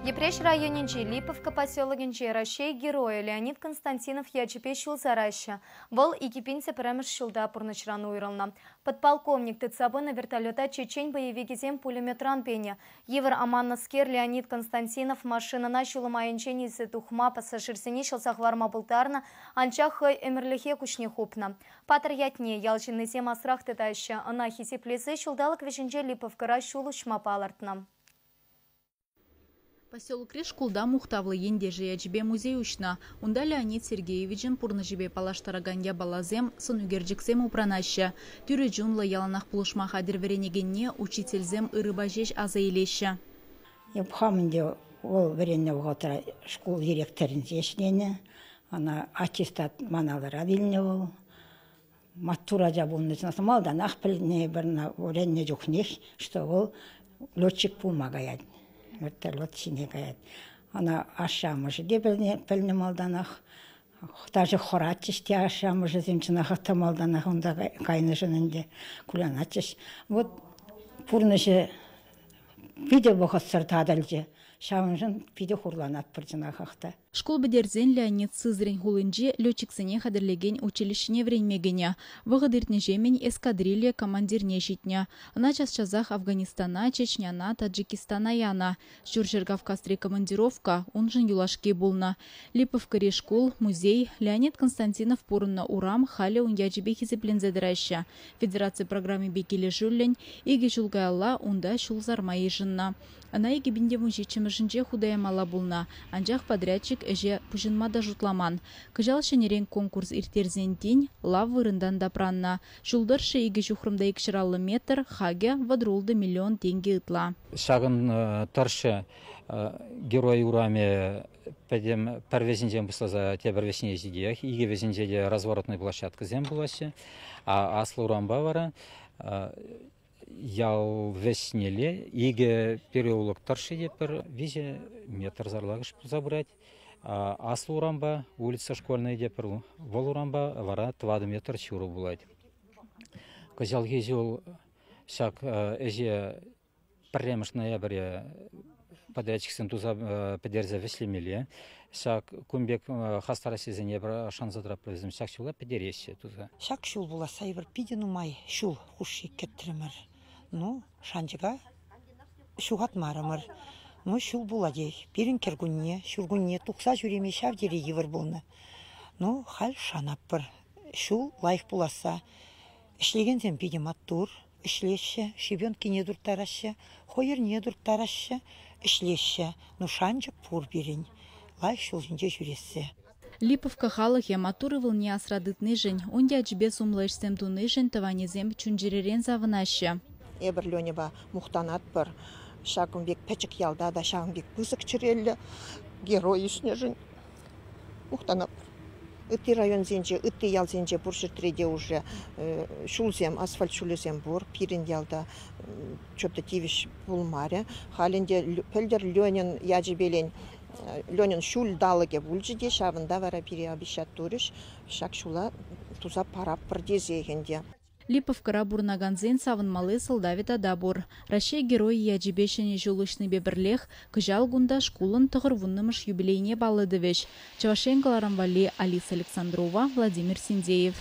Йӗпреҫ районӗнчи Липовка поселокӗнче Раҫҫей Геройӗ Леонид Константинов ячӗпе ҫул сараҫҫӗ. Вӑл 2001 ҫулта пурнӑҫран уйрӑлнӑ. Подполковник тытса пынӑ вертолета чечен боевикӗсем пулеметран пенӗ. Йывӑр аманнӑскер Леонид Константинов машинӑна ҫулӑм айӗнчен илсе тухма, пассажирсене ҫӑлса хӑварма пултарнӑ, анчах хӑй ӗмӗрлӗхе куҫне хупнӑ. Паттӑр ятне ял ҫыннисем асрах тытаҫҫӗ. Ӑна хисеплесе ҫулталӑк вӗҫӗнче Липовкӑра ҫул уҫма палӑртнӑ. Поселокри шкулта мухтавлӑ ентешӗ ячӗпе музей уҫнӑ. Унта Леонид Сергеевичӑн пурнӑҫӗпе паллаштаракан япаласем, сӑнӳкерчӗксем упранаҫҫӗ. Тӳрӗ чунлӑ, яланах пулӑшма хатӗр вӗренекенне учительсем ырӑпа ҫеҫ аса илеҫҫӗ. Эп хам ӗнтӗ вӑл вӗреннӗ вӑхӑтра шкул директорӗнче ӗҫленӗ. Ӑна аттестат ман алӑран илнӗ вӑл. Маттур ача пулнӑ. Малтанах пӗлнӗ эпир ӑна вӗреннӗ чухнех, что вӑл летчик пулма каять, вертолет ҫине каять. Ӑна ашшӗ-амӑшӗ те пӗлнӗ малтанах. Даже хӑратчӗҫ те ашшӗ-амӑшӗсем чӑнахах та малтанах унта кайнӑшӑн ӗнтӗ кулянатчӗҫ. Вот пурнӑҫӗ питӗ вӑхӑтсӑр татӑлчӗ. Ҫавӑншӑн питӗ хурланатпӑр чӑнахах та. Шкул пӗтерсен Леонид Сызрань хулинче летчиксене хатӗрлекен училищӗне вӗренме кӗнӗ. Вӑхӑт иртнӗҫемӗн эскадрилья командирне ҫитнӗ. Ӑна час-часах Афганистана, Чечняна, Таджикистана янӑ. Ҫурҫӗр Кавказри командировка уншӑн юлашки пулнӑ. Липовкӑри шкул, музей, Леонид Константинов пурӑннӑ урам халӗ ун ячӗпе хисепленсе тӑраҫҫӗ. Федераци программипе килӗшӳллӗн икӗ ҫул каялла унта ҫул сарма йышӑннӑ. Ӑна 2017-мӗшӗнче хута ямалла пулнӑ, анчах подрядчик ӗҫе пуҫӑнма та шутламан. Кӑҫал ҫӗнӗрен конкурс ирттерсен тин лав вырӑнтан тапраннӑ. Ҫул тӑршшӗ икӗ ҫухрӑм та 250 метр, хакӗ 36 миллион тенкӗ ытла. Ҫакӑн тӑршшӗ Герой урамӗ пӗтӗм пӗр вӗҫӗнчен пуҫласа тепӗр вӗҫне ҫитиех. Икӗ вӗҫӗнче те разворотнӑй площадкӑсем пулаҫҫӗ. Аслӑ урампа вара ял вӗҫнелле икӗ переулок тӑршшӗ те пӗр 3 метр сарлакӑш пулса пырать. Аслӑ урампа, улица Школьная те пӗр вӑл урампа вара 4 метр ҫурӑ пулать. Кӑҫалхи ҫул ҫак ӗҫе пӗрремӗш ноябрье подрядчиксем туса пӗтерсе вӗҫлемелле. Ҫак кун пек хастар ӗҫсене эпир шанса тӑратпӑр вӗсем ҫак ҫула пӗтереҫҫӗ туса. Ҫак ҫул пуласса эпир питӗ нумай ҫул хушши кӗтрӗмӗр. Ну, шанчӑка ҫухатмарӑмӑр. Ну, ҫул пулатех. Пирӗн кӗркунне, ҫуркунне тухса ҫӳреме ҫав тери йывӑр пулнӑ. Ну, халь шанатпӑр. Ҫул лайӑх пуласса. Ӗҫлекенсем питӗ маттур. Ӗҫлеҫҫӗ, щебенкине турттараҫҫӗ, хӑйӑрне турттараҫҫӗ, ӗҫлеҫҫӗ. Ну, шанчӑк пур пирӗн лайӑх ҫул ҫинче ҫӳрессе. Липовка халӑхӗ маттур ывӑлне асра тытнишӗн, ун ячӗпе сумлӑ ӗҫсем тунишӗн тӑванӗсем чун-чӗререн савӑнаҫҫӗ. Эпир Леньӑпа мухтанатпӑр. Ҫакӑн пек пӗчӗк ялта та ҫавӑн пек пысӑк чӗреллӗ герой ӳснӗшӗн мухтанатпӑр. Ытти районсенче, ытти ялсенче пур ҫӗртре те уже ҫулсем, асфальт ҫулӗсем пур. Пирӗн ялта что-то тивӗҫ пулмарӗ. Халь ӗнтӗ пӗлтӗр Ленин ячӗпелен Ленин ҫулталӑкӗ пулчӗ те ҫавӑнта вара пире обещать турӗҫ ҫак ҫула туса паратпӑр тесех ӗнтӗ. Липовкӑра пурӑнакансен савӑнмалли сӑлтавӗ тата пур. Раҫҫей Геройӗ ячӗпе Ҫӗнӗ ҫул уҫнипе пӗрлех кӑҫал кунта шкулӑн 90-мӗш юбилейне паллӑ тӑвӗҫ. Чӑваш Ен кӑларӑм валли Алиса Александрова, Владимир Синдеев.